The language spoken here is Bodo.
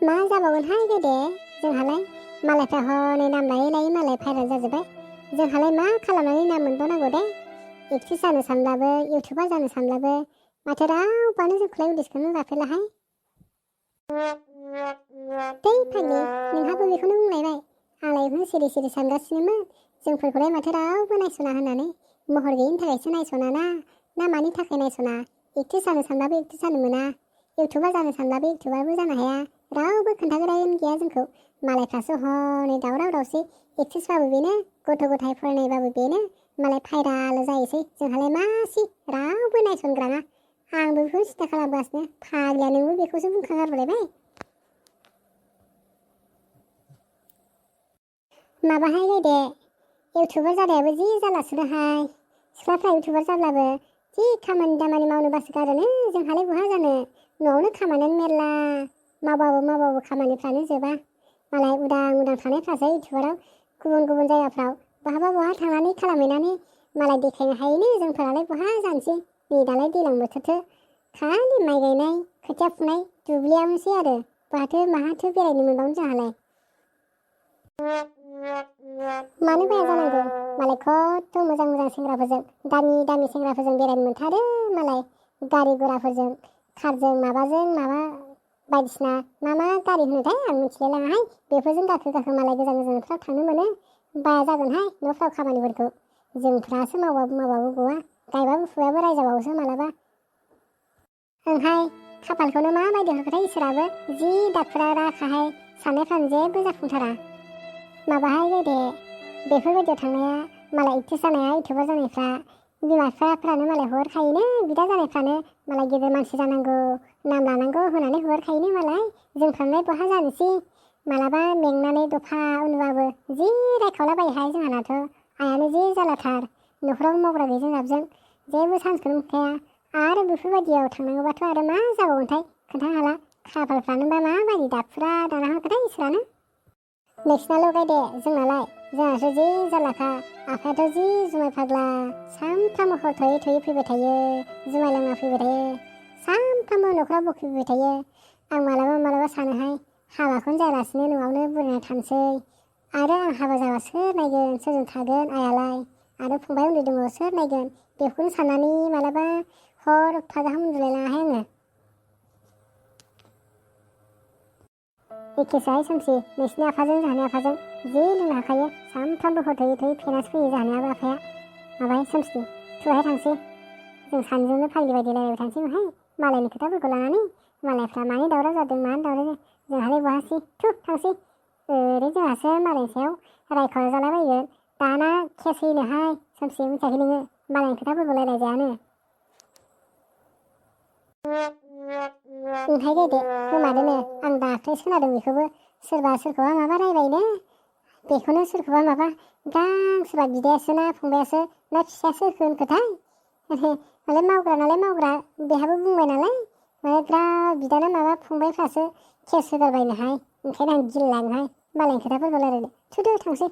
मा जाबावगोनहाय गेदे जोंहालाय मालायफ्रा हनै नाम लायै लायै मालाय भाइरेल जाजोब्बाय। जोंहालाय मा खालामनानै नाम मोनबावनांगौ दे। एक्ट्रेस जानो सानब्लाबो इउटुबार जानो सानब्लाबो माथो रावबोआनो जोंखौलाय उदिसखौनो लाफेरलाहाय। दै फाग्लि नोंहाबो बेखौनो बुंलायबाय। आंलाय बेखौनो सिरि सिरि सानगासिनोमोन जोंफोरखौलाय माथो रावबो नायस'ना होननानै। महर गैयिनि थाखायसो नायस'ना ना मानि थाखाय नायस'ना। एक्ट्रेस जानो सानब्लाबो एक्ट्रेस जानो मोना, इउटुबार जानो सानब्लाबो इउटुबारबो जानो हाया। रावबो खोन्थाग्रायानो गैया जोंखौ। मालायफ्रासो हनै दावराव दावसि एक्ट्रेसबाबो बेनो, गथ' गथाय फरायनायबाबो बेनो, मालाय भाइराल जायोसै। जोंहालाय मासि रावबो नायसनग्राङा। आंबो बेखौ सिन्था खालामगासिनो। फाग्लिया नोंबो बेखौसो बुंखांगारलायबाय। माबाहाय गेदे इउटुबार जानायाबो जि जालासोनोहाय। सिख्लाफ्रा इउटुबार जाब्लाबो जि खामानि दामानि मावनो बासोगारोनो। जोंहालाय बहा जानो, न'आवनो खामानियानो मेरला, मावबाबो खामानिफ्रानो जोबा। मालाय उदां थानायफ्रासो इउटुबाराव गुबुन गुबुन जायगाफ्राव बहा थांनानै खालामहैनानै मालाय देखायनो हायोनो। जोंफोरालाय बहा जानोसै। नै दालाय दैज्लां बोथोरथो खालि माइ गायनाय खोथिया फुनाय दुब्लियावनोसै आरो माहाथो बेरायनो मोनबावनो जोंहालाय। मानो बाया जानांगौ, मालाय खथ' मोजां सेंग्राफोरजों दामि सेंग्राफोरजों बेरायनो मोनथारो। मालाय गारि गुराफोरजों कारजों माबाजों माबा बायदिसिना मा गारि होनोथाय आं मिथिलायलाङाहाय। बेफोरजों गाखो मालाय गोजान गोजानफ्राव थांनो मोनो। बाया जागोनहाय न'फ्राव खामानिफोरखौ। जोंफ्रासो मावबाबो गवा, गायबाबो फुयाबो रायजाबावोसो मालाबा। ओंहाय खाफालखौनो माबायदि होखोथाय इसोराबो, जि दाखुरा राखाहाय साननायफ्रानो जेबो जाफुंथारा। माबाहाय गेदे बेफोरबायदियाव थांनाया मालाय एक्ट्रेस जानाया इउटुबार जानायफ्रा बिमा बिफाफ्रानो मालाय हगारखायोनो। बिदा जानायफ्रानो मालाय गेदेर मानसि जानांगौ, नाम लानांगौ होनानै हगारखायोनो मालाय। जोंफ्रालाय बहा जानोसै। मालाबा मेंनानै दफा उन्दुबाबो जि रायखावलाबायोहाय जोंहानाथ'। आइयानो जि जालाथार, न'खराव मावग्रा गैयिजों जाबजों जेबो चान्सखौनो मोनखाया। आरो बेफोरबायदियाव थांनांगौबाथ' आरो मा जाबावगोनथाय खोन्थानो हाला। खाफालफ्रानोबा माबायदि दाखुरा दाना होखोथाय इसोरानो। नोंसिनाल' गायदे जोंहासो जि जारलाखा। आफायाथ' जि जुमाय फाग्ला, सानफ्रामबो हर थौयै फैबाय थायो, जुमाय लोंना फैबाय थायो, सानफ्रामबो न'खराव बखिफैबाय थायो। आं मालाबा सानोहाय हाबाखौनो जायालासिनो न'आवनो बुरैना थानोसै। आरो आं हाबा जाबा सोर नायगोन, सोरजों थागोन आइयालाय, आरो फंबाय उन्दै दङ सोर नायगोन, बेखौनो साननानै मालाबा हर गाहाम उन्दुलायलाङाहाय आङो। एखेसोहाय सोमसि नोंसिनि आफाजों जोंहानि आफाजों जि लोंनो हाखायो। सानफ्रामबो हर थौयै फेनासो फैयो जोंहानियाबो आफाया। माबाहाय सोमसि थुहाय थांसै, जों सानैजोंनो फाग्लि बायदि रायलायबाय थांसै बेहाय मालायनि खोथाफोरखौ लानानै। मालायफ्रा मानो दावराव जादों मानो दावराव जादों, जोंहालाय बहासै थांसै। ओरै जोंहासो मालायनि सायाव रायखा जालाबायगोन। दाना केस होयोनोहाय सोमसि, मिथियाखै नोङो मालायनि खोथाफोरखौ रायलायजायानो। ओंहाय गेदे गोमादोनो, आं दाख्लैसो खोनादों बेखौबो। सोरखौबा माबा रायबायनो, बेखौनो सोरखौबा माबा सोरबा बिदायासो ना फंबायासो ना फिसायासो होनखोथाय। मालाय मावग्रा नालाय मावग्रा, बेहाबो बुंबाय नालाय मालाय बिराद बिदाना माबा फंबायफ्रासो केस होगारबायनोहाय। ओंखायनो आं गिलायलाङोहाय मालायनि खोथाफोरखौ रायलायनो। थुदो थांसै।